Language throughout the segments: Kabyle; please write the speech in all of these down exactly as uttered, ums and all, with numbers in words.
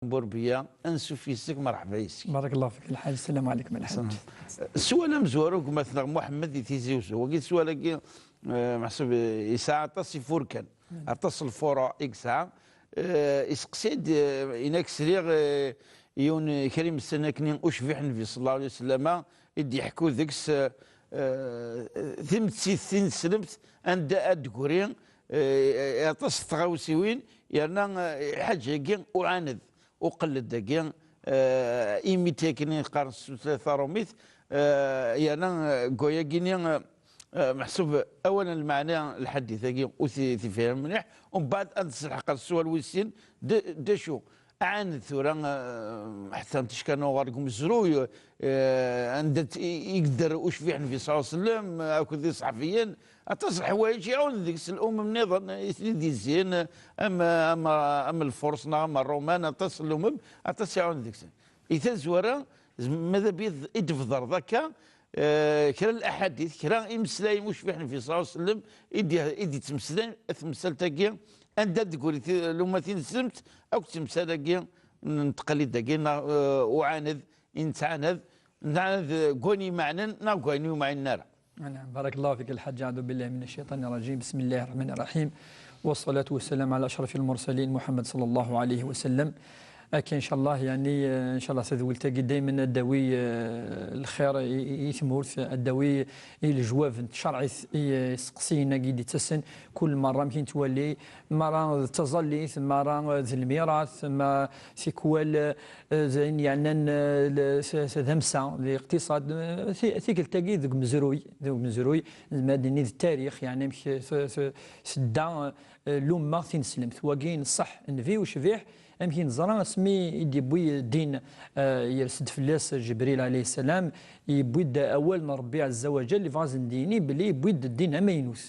Burbiya, ansuf yis-k, merḥba yis-k. Barakallahu fik, Lḥaǧ. Sslam ɛlikum, Lḥaǧ. Sswal amezwaru n gma-tneɣ Muḥemmed di Tizi Uzzu. Wagi sswal-agi, eh, meḥsub, eh, yesɛa aṭas ifurkan, aṭas n lfuruɛ i yesɛa. Eh, iseqsi-d, eh, inak sliɣ, eh, yiwen, eh, kra imessanen akken ucbiḥ n Nnbi sallallahu alayhi wa sallam i d-iḥekku deg-s, eh, eh, timetti tineslemt anda ad d-tegri, eh, aṭas n tɣawsiwin, yerna, eh, lḥaǧa-agi uɛaned. Uqelled dagi, eh, imit akken i qqaren s tutlayt taṛumit, eh, yerna, eh, deg wayagi-nni, eh, eh, meḥsub awal n lmeɛna n lḥadit-agi ur t-, t-, ifhim mliḥ, umbeɛd ad nselḥeq ar sswal wis sin, d, d acu? Ɛaned tura, eh, ḥetta n ticka nuɣal deg umezruy, eh, anda t-, i, i yedder ucbiḥ n Nnbi sallallahu alayhi wa sallam, eh, akked iṣeḥbiyen, aṭas n leḥwayeǧ iɛawed deg-s lumem nniḍen i ten-id-izzin, am, am, am Lfurs neɣ am Ṛṛuman, aṭas n lumem, aṭas iɛawed deg-sen. I tazwara, zem-, mada bid i d-tbedreḍ akka, eh, kra n laḥadit, kra imeslayen ucbiḥ Nnbi sallallahu alayhi wa sallam i d-, i d-yettmeslayen, temsalt-agi, anda d-tegri ti-, lumma tineslemt, akked temsal-agi n tqalid-agi, neɣ, eh, uɛaned, i nettɛanad, nettɛanad deg wayen imeɛnen, neɣ deg wayen ur imeɛnen ara. نعم، بارك الله فيك الحاج، أعوذ بالله من الشيطان الرجيم، بسم الله الرحمن الرحيم، والصلاة والسلام على أشرف المرسلين محمد صلى الله عليه وسلم. Akka, ncallah, yeɛni, eh, ncallah, tadwilt-agi daymen ad d-tawi, eh, lxir i, i, i tmurt, ad d-tawi i lejwab n tcerɛit i, eh, iseqsiyen-agi d-ittasen kul merra, amek i nettwali, mara d taẓallit, mara d lmirat, ma tikwal, eh, d ayen yeɛnan, eh, l-, s-, s-, d amsa, d iqtiṣad, eh, ti-, tikkelt-agi deg umezruy, deg umezruy, nezmer ad d-nini d tarix, yeɛni amek, eh, s-, s-, tedda, eh, lumma tineslemt. Wagi n ṣṣeḥ, nnbi ucbiḥ, amek i neẓra asmi i d-yewwi ddin, eh, yers-d fell-as Ǧebril alayhi ssalam, yewwi-d awal n Ṛebbi ɛezza wa ǧell, yebɣa ad sen-d-yini belli yewwi-d ddin amaynut.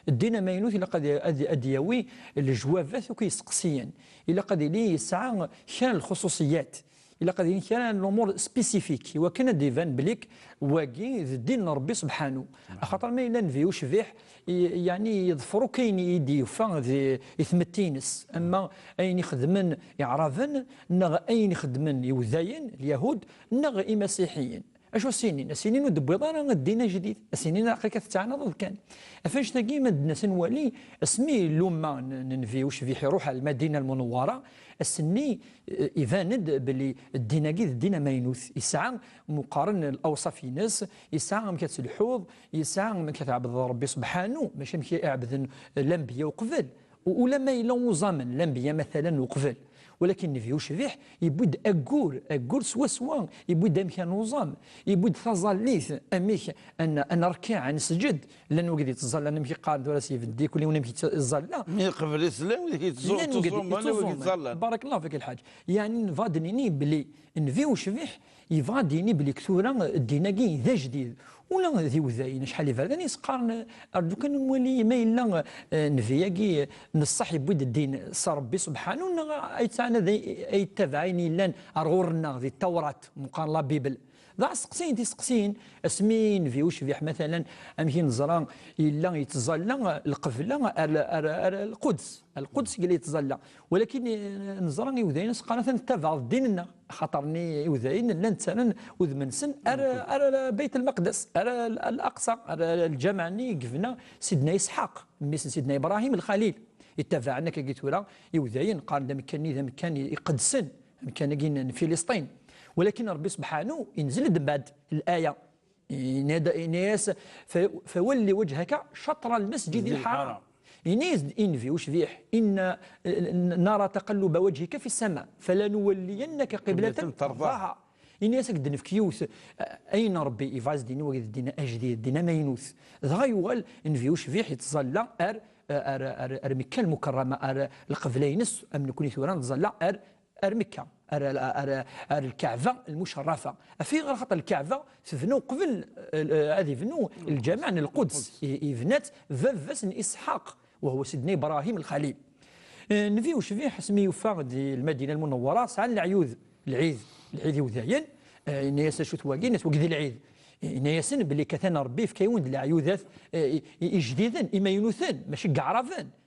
Ddin amaynut ilaq ad, ad, ad d-yawi lejwabat akk iseqsiyen. Ilaq ad yili yesɛa kra n lxuṣuṣiyat. Ilaq ad yili kra n lumuṛ spécifique, i wakken ad d-iban belli wagi d ddin n Ṛebbi subḥanu. Axaṭer ma yella nnbi ucbiḥ, i, yeɛni yeḍfer akk ayen i d-yufa di, i tmetti-ines. Ama ayen i xedmen Iɛraben, neɣ ayen i xedmen Iwdayen, Lyahud, neɣ Imasiḥiyen. Acu as-inin? As-inin ur d-tewwiḍ ara ddin ajdid. As-inin aql-ik ad tettɛanadeḍ kan. Ɣef annect-agi, ma d-nas ad nwali, asmi lumma n, n nnbi ucbiḥ iruḥ ar Lmadina Lmunewwara, ass-nni, eh, iban-d belli ddin-agi d ddin amaynut. Yesɛa meqqaren lawṣaf-ines, yesɛa amek ad telḥuḍ, yesɛa amek ad tɛebdeḍ Ṛebbi subḥanu, mačči amek i ɛebden lanbeyya uqbel. U-, ulamma yella uẓamen, lanbeyya matalan uqbel. Walakin nnbi ucbiḥ yewwi-d aggur, aggur swaswa, yewwi-d amek ad nuẓam, yewwi-d taẓallit, amek ad n-, ad nerkiɛ, ad nesǧed. Llan wigad yettẓallan amek i qqaren tura s yibeddi, kul yiwen amek yettẓalla. Mi qbel Islam, wid yettẓu-, llan wigad yettẓuman, wid yettẓuman. Yettẓallan. Barakallahu fik, Lḥaǧ. Yeɛni, nebɣa ad d-nini belli nnbi ucbiḥ yebɣa ad d-yini belli tura ddin-agi d ajdid. Ula d Iwdayen, acḥal iberdan i s-qqaren, rǧu kan nwali ma yella, eh, nnbi-agi n ṣṣeḥ yewwi-d ddin s Ṛebbi subḥanu, neɣ ay yettɛanad, ay, ay yettabaɛ ayen yellan ar ɣur-nneɣ di Tawrat, meqqar la Bible. D asteqsiyen tiseqsiyin, asmi nnbi ucbiḥ, matalan, amek i neẓra yella yettẓalla lqebla ar, ar, ar Lquds. Lquds i yella yettẓalla. Walakin, eh, neẓra Iwdayen a s-qqaren atan ttabaɛeḍ ddin-nneɣ. Axaṭer-nni Iwdayen llan ttarran udem-nsen ar, ar Bayt Lmeqdes, ar Al-Aqsa, ar lǧameɛ-nni i yebna Sidna Isḥaq, mmi-s n Sidna Ibrahim Lxalil. Ittabaɛen akkagi tura Iwdayen, qqaren d amekkan-nni, d amekkan iqedsen, amekkan-agi n, n Filisṭin. Walakin Ṛebbi subḥanu inzel-d mbeɛd laya. Yenna-d, yenna-yas: "Fa-, fawalli wajhaka catra lmasjid lḥaram." Yenna-yas-d i nnbi ucbiḥ: "Inna, eh, nara taqalluba wajhika fi ssama, falanuwalliyannaka qiblatan tardaha." Yenna-yas: "Ad k-d-nefk yiwet, eh, ayen Ṛebbi yebɣa ad s-d-yini, wagi d ddin ajdid, ddin amaynut." Dɣa yuɣal nnbi ucbiḥ yettẓalla ar, ar, ar, ar Mekka Lmukerrama, ar lqebla-ines, am nekni tura nettẓalla ar ar Mekka, ar, ar, ar, ar Lkaɛba Lmucerrafa. Af ayɣer? Xaṭer Lkaɛba tebna uqbel, eh, ad ibnu lǧameɛ n Lquds. I, ibna-tt baba-s n Isḥaq, wa huwa Sidna Ibrahim Lxalil. Eh, nnbi ucbiḥ, asmi yufa di Lmadina Lmunewwara, sɛan leɛyud, lɛid, lɛid Iwdayen, eh, yenna-yas: "Acu-t wagi?" Yenna-yas: "Wagi d lɛid." Yenna-yasen belli katan Ṛebbi yefka-yawen-d leɛyudat, eh, i, i, ijdiden, imaynuten, mačči n Yeɛraben.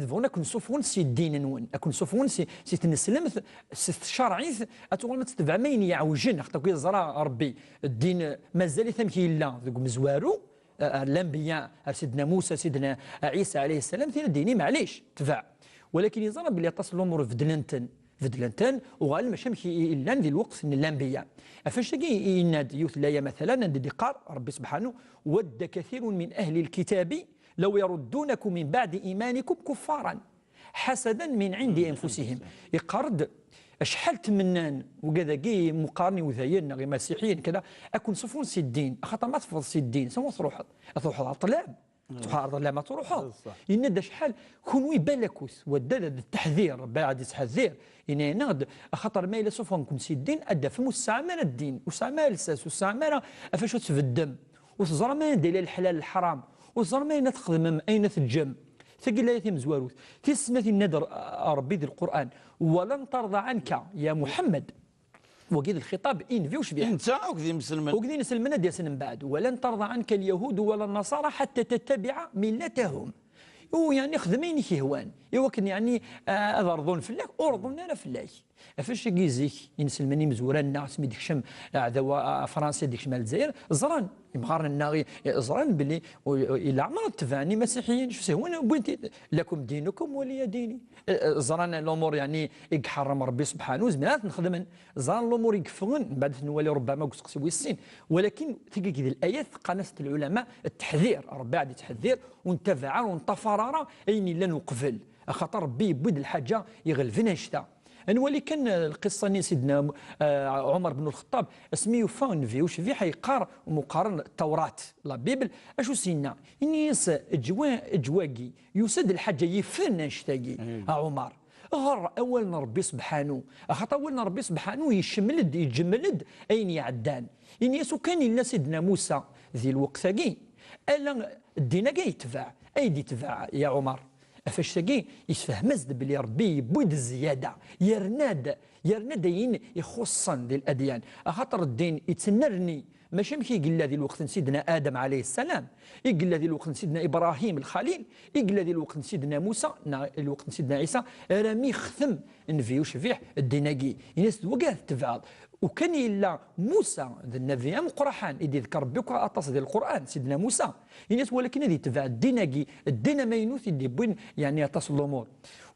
ad bɣun ad ken-ssuffɣen si ddin-nwen, ad ken-ssuffɣen si, si tneslemt, si tcerɛit, ad tuɣalem ad tetebɛem ayen yeɛwjen, axaṭer akk yeẓra Rebbi, ddin mazal-it amek yella deg umezwaru, ar lanbiya, ar Sidna Musa, Sidna Ɛisa ɛalayhi ssalam, tin ad d-yini, maɛlic, tbeɛ. Walakin yeẓra belli aṭas n lumuṛ beddlen-ten, beddlen-ten, uɣalen mačči amek i, i llan di lweqt n lanbiya. Ɣef wannect-agi i yenna-d yiwet n laya, matalan, anda d-iqqar Rebbi subḥanu: "ود كثير من أهل الكتاب لو يردونكم من بعد إيمانكم كفارا حسدا من عند أنفسهم." Iqqar-d, acḥal tmennan wigad-agi imuqqaren iwdayen neɣ imasiḥiyen, kada, ad ken-ssuffɣen si ddin, axaṭer ma teffɣeḍ si ddin, s anwa ad truḥeḍ? Ad truḥeḍ ɣer ṭṭlam? Truḥeḍ ɣer ṭṭlam ad truḥeḍ? Yenna-d acḥal, kunwi balakut, wadda d, d taḥdir, Rebbi ad yettḥeddir, yenna-aneɣ-d, axaṭer ma yella ssuffɣen-ken si ddin, ad d-tafem ur tesɛam ara ddin, ur tesɛam ara lsas, ur tesɛam ara ɣef acu ad tbeddem, ur teẓram ara anda yella leḥlal, leḥram, ur teẓram ayen ad txedmem, ayen ad teǧǧem. Tagi d laya tamezwarut. Tis snat, yenna-d Ṛ-, Ṛebbi di Lqur'an: "ولن ترضى عنك يا محمد." Wagi d lxiṭab i Nnbi ucbiḥ. Netta akked imselmen. Akked inselmen ad d-yasen mbeɛd. "ولن ترضى عنك اليهود ولا النصارى حتى تتبع ملتهم." U, yeɛni, xdem ayen i k-ihwan. I wakken, yeɛni, ah, ad rḍun fell-ak, ur rḍun ara fell-ak. Ɣef wannect-agi zik, inselmen imezwura-nneɣ, asmi d-ikcem aɛdaw, a, a, Fransa, d-ikcem ar Lezzayer, ẓran, imɣaren-nneɣ i, i, ẓran belli u, u, i leɛmer ad tebɛen imasiḥiyen, acu s-ihwan, wwin-t-id. "لكم دينكم ولي دين." Eh, eh, ẓran lumuṛ, yeɛni, i iḥeṛṛem Ṛebbi subḥanu, ur zmiren ad ten-xedmen. Ẓran lumuṛ i yeffɣen, mbeɛd ad ten-nwali ṛubbama deg useqsi wis sin. Walakin tigi d layat qqaren-as lɛulama, ttaḥdir, Ṛebbi ad yettḥeddir, ur nettabaɛ ara, ur neṭṭafar ara ayen yellan uqbel. Axaṭer Ṛebbi yewwi-d lḥaǧa iɣelben annect-a. Ad nwali kan, eh, lqissa-nni n Sidna, eh, Ɛumer ben Lxeṭṭab, asmi yufa Nnbi ucbiḥ yeqqar, umuqqaren Tawrat, la Bible, acu s-yenna? Ini-as, "Eǧǧ wa-, eǧǧ wagi, yusa-d lḥaǧa yifen annect-agi, a Ɛumer. Ɣer awal n Ṛebbi subḥanu, axaṭer awal n Ṛebbi subḥanu yecmel-d, iǧemmel-d ayen iɛeddan." Ini-as, "Ukan yella Sidna Musa di lweqt-agi, ala ddin-agi ay yetbeɛ, ay d-yetbeɛ, ya Ɛumer." Ɣef wannect-agi, yessefhem-as-d belli Ṛebbi yewwi-d zzyada, yerna-d, yerna-d ayen ixuṣṣen di ladyan. Axaṭer ddin yettennerni, mačči amek i yella di lweqt n Sidna Adam ɛalayhi ssalam, i yella di lweqt n Sidna Ibrahim Lxalil, i yella di lweqt n Sidna Musa, neɣ di lweqt n Sidna Ɛisa, armi yextem Nnbi ucbiḥ ddin-agi. Ini-as-d, wagi ad t-tebɛeḍ. Ukan yella Musa d nnabi ameqqraḥan i d-iḍekkeṛ Ṛebbi akk aṭas di Lqur'an, Sidna Musa. Ini-as walakin ad yetbeɛ ddin-agi, ddin amaynut i d-iwwin, yeɛni, aṭas n lumuṛ.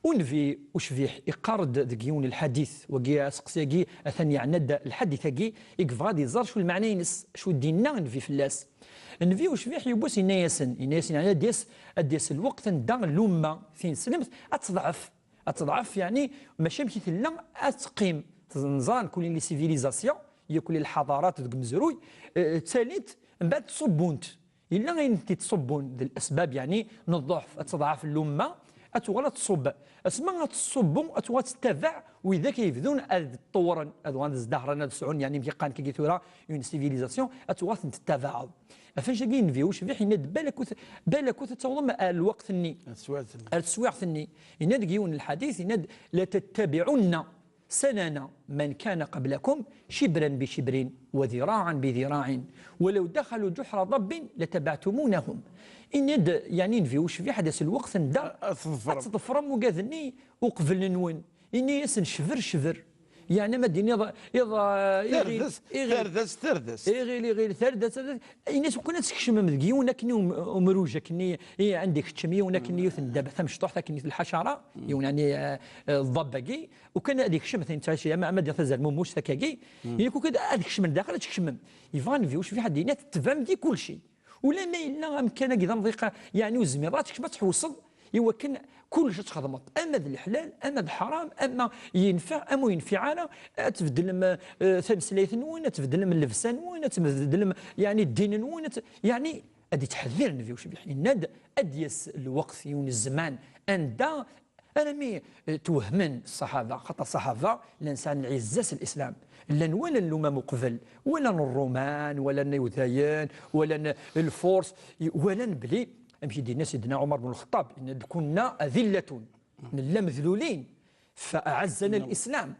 Nnbi ucbiḥ iqqar-d deg yiwen n lḥadit, wagi aseqsi-agi atan yeɛna-d lḥadit-agi, i yebɣa ad iẓer acu lmeɛna-ines, acu d-yenna Nnbi fell-as. Nnbi ucbiḥ yiwwas yenna-yasen, yenna-yasen, yeɛni, ad d-yas, ad d-yas lweqt anda lumma tineslemt ad teḍɛef. Ad teḍɛef, yeɛni, mačči amek i tella, ad teqqim. Nẓan kul les civilisations, yakk les lḥadarat deg umezruy, eh, ttalint, mbeɛd ttṣubbunt. Yella ayen i tent-ittṣubbun d lasbab, yeɛni, n ḍḍuɛf, ad teḍɛef lumma, ad tuɣal ad tṣubb. Asma ad tṣubbu, ad tuɣal ad tettabaɛ widak ay yebdun ad ṭṭuwren, ad uɣalen ad zdahren, ad sɛun, yeɛni, amek i qqaren kagi tura, une civilisation, ad tuɣal ad tent-tettabaɛeḍ. Ɣef wannect-agi, Nnbi ucbiḥ yenna-d, balakut, balakut ad tawḍem ar lweqt-nni, ar teswiɛt-nni, ar teswiɛt-nni. Yenna-d deg yiwen n lḥadit, yenna-d, "لتتبعن سنن من كان قبلكم شبرا بشبر وذراعا بذراع ولو دخلوا جحر ضب لتبعتموهم." Yenna-d, yeɛni, Nnbi ucbiḥ, ad yas lweqt anda ad tḍefrem, ad tḍefrem ugad-nni uqbel-nwen. Ini-asen cber, cber. Yeɛni, ma d-iniḍ, iḍ, eh, iɣil, tardest, iɣil, tardest, tardest. Iɣil, iɣil, tardest, tardest. Ini-as, ukan ad tkecmem deg yiwen akken i um-, umruj akken i, i anda ikeččem yiwen akken i yiwet n daba tamecṭuḥt akken i lḥacara, yiwen, yeɛni, eh, eh, ḍḍab-agi, ukan ad ikcem, atan yettɛici, ama, ama d tazermumust akkagi, ini-ak ukan ad kecmen daxel, ad tkecmem. Yebɣa Nnbi ucbiḥ ad d-yini, ad tetbɛem di kulci. Ula ma yella amkan-agi d amḍiq, yeɛni ur tezmireḍ ad tekcmeḍ ad tḥewseḍ i wakken kullec ad txedmeḍ, ama d leḥlal, ama d ḥram, ama yenfeɛ, ama ur yenfiɛ ara, ad tbeddlem, eh, tameslayt-nwen, ad tbeddlem llebsa-nwen, ad tbeddlem, yeɛni, ddin-nwen, ad t-, yeɛni, ad yettḥeddir Nnbi ucbiḥ. Yenna-d ad d-yas lweqt, yiwen zzman, anda armi, eh, twehhmen ṣṣaḥaba, xaṭer ṣṣaḥaba llan sɛan lɛizza s Lislam. Llan walan lumam uqbel, walan Ṛṛuman, walan Iwdayen, walan Lfurs, i-, walan bli, amek i d-yenna Sidna Ɛumar bnu Lxeṭṭab, yenna-d: "Kunna adillatun", nella medlulin, "fa aɛazzana Lislam,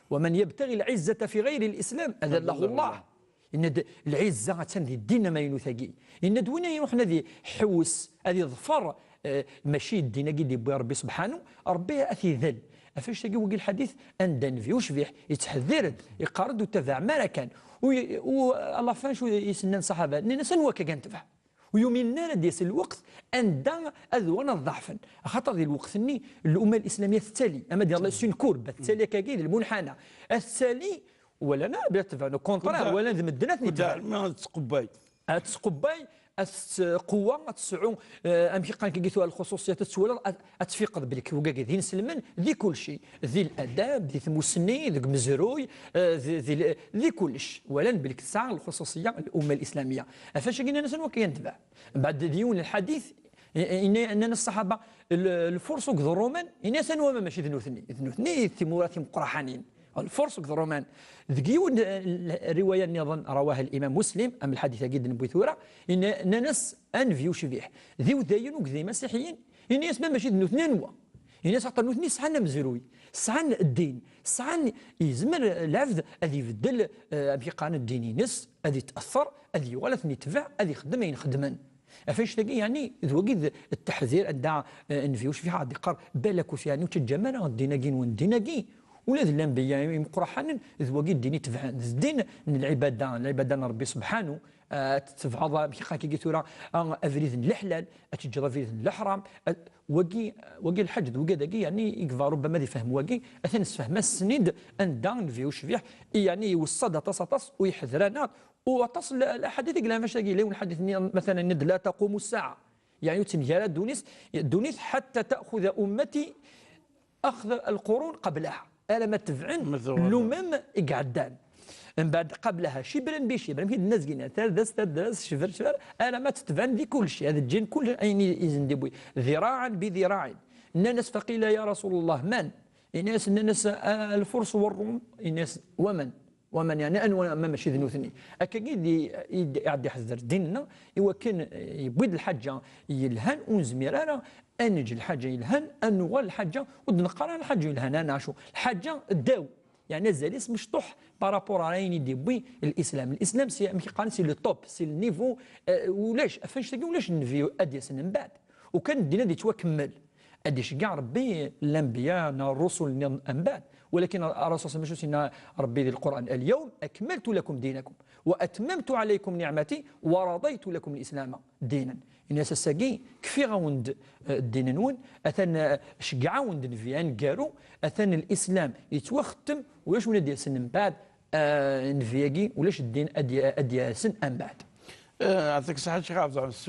wa man yabtaɣi lɛizzata fi ɣayri Lislam adallahu Llah." Yenna-d, lɛizza attan di ddin amaynut-agi. Yenna-d, win ay iruḥen ad iḥewwes, ad iḍfer, eh, mačči ddin-agi d-yewwi Ṛebbi subḥanu, Ṛebbi ad t-idel. Ɣef annect-agi, wagi lḥadit, anda Nnbi ucbiḥ yettḥeddir-d, yeqqar-d ur tabaɛem ara kan. U, u, à la fin, acu i s-nnan ṣṣaḥaba? Nnan-as, anwa akka ad netbeɛ? Ur yuminen ara ad d-yas lweqt anda ad uɣalen ad ḍeɛfen. Axaṭer di lweqt-nni, l'umma l'islamiyya tettali. Ama d-yalla s une courbe, tettali akkagi d lmunḥana. Ad tettali, wala na, bila tebɛen, au contraire, wala d medden ad ten-itebɛen. Ma ad tqebbay. Ad tqebbay, ad tettqewwa, ad tesɛu, eh, amek i qqaren kagi tura, lxuṣuṣiyat, ad twalaḍ, ad, ad tfiqeḍ belli wagagi d inselmen di kulci, di ladab, di tmussni, deg umezruy, eh, di, di, di kullec. Walan belli tesɛa lxuṣuṣiyya l'umma l'islamiyya. Ɣef wacu-agi nnan-as anwa akka ad netbeɛ? Mbeɛd d yiwen lḥadit, i-, i-, nnan-as ṣṣaḥaba, l-, Lfurs akked Ṛṛuman, yenna-as anwa ma mačči d nutni? D nutni i d timura timeqqraḥanin. Lfurs akked Ṛṛuman. Deg yiwen, eh, l-, riwaya nniḍen, rawaha l'imam Muslim, am lḥadit-agi d-newwi tura, yenna-, nnan-as a Nnbi ucbiḥ, d Iwdayen akked d imasiḥiyen, yenna-as ma mačči d nutni anwa? Yenna-as axaṭer nutni sɛan amezruy, sɛan ddin, sɛan, yezmer lɛebd ad ibeddel, eh, amek i qqaren, ddin-ines, ad it'athar, ad yuɣal ad ten-itbeɛ, ad ixdem ayen xedmen. Ɣef annect-agi, yeɛni, d wagi d, d ttaḥdir anda, eh, Nnbi ucbiḥ ad d-iqqar, balak ur, yeɛni, ur ttaǧǧam ara ddin-agi-nwen, ddin-agi, ula d lanbeyya imeqqraḥanen, d wagi ddin i tebɛen, d ddin n lɛibada, lɛibada n Ṛebbi subḥanu, eh, ad tetbeɛeḍ, amek i qqaren kagi tura, ah, abrid n leḥlal, ad teǧǧeḍ abrid n leḥram, eh, wagi, wagi lḥaǧ d wagi dagi, yeɛni, i yebɣa rubbama ad ifhem wagi, atan nessefhem-as-ten-id anda Nnbi ucbiḥ, yeɛni, iweṣṣa-d aṭas, aṭas, u yeḥder-aneɣ, u aṭas n l-, laḥadit i yellan ɣef wannect-agi, yella yiwen lḥadit-nni, masalan, yenna-d, "La taqumu ssaɛa." Yeɛni, ur tettengara ddunit, ddunit, "Ḥatta ta'xuda ummati axda lqurun qablaha." Alamma tebɛen lumam i iɛeddan. Mbeɛd, qablaha, cibran bi cibran, amek i d-nenna zgina, tardast, tardast, cber, cber, alamma tt-tebɛen di kulci, ad ǧǧin kul ayen i, i sen-d-iwwi, ḍiraɛan bi ḍiraɛin. Nnan-as, faqila ya Rasulullah, man? Yenna-as, nnan-as, "Ah, Lfurs wa Ṛṛum." Yenna-as, wa man? Wa man, yeɛni, anwa ma mačči d nutni? Akkagi i d-, i d-, i ɣ-d-iḥedder ddin-nneɣ, i wakken, eh, yewwi-d lḥaǧa yelhan, ur nezmir ara ad neǧǧ lḥaǧa yelhan, ad nuɣal lḥaǧa, ur d-neqqar ara lḥaǧa yelhan, ad neɛcu. Lḥaǧa ddaw, yeɛni azal-is mecṭuḥ par rapport ar ayen i d-yewwi l'islam. L'islam, c'est, amek i qqaren, c'est le top, c'est le niveau, eh, ulac, ɣef annect-agi ulac nnbi ad d-yasen mbeɛd. Ukan ddin ad yettwakemmel. Ad iceggeɛ Ṛebbi lanbiya neɣ ṛṛusul nniḍen mbeɛd. Walakin Ṛṛasul s-, acu s-yenna Ṛebbi di Lqur'an? "Al-yawma akmaltu lakum dinakum wa atmamtu alaykum niɛmati wa radaytu lakum l-islama dinan." Yenna-as, ass-agi kfiɣ-awen-d, eh, ddin-nwen, atan, eh, ceggɛeɣ-awen-d nnbi aneggaru, atan Lislam yettwaxettem, ulac win ad d-yasen mbeɛd, eh, nnbi-agi, ulac ddin ad d-, ad d-yasen mbeɛd. Eh, yeɛṭik ṣṣeḥḥa, Ccix Ɛebd Ṛṛeḥman, s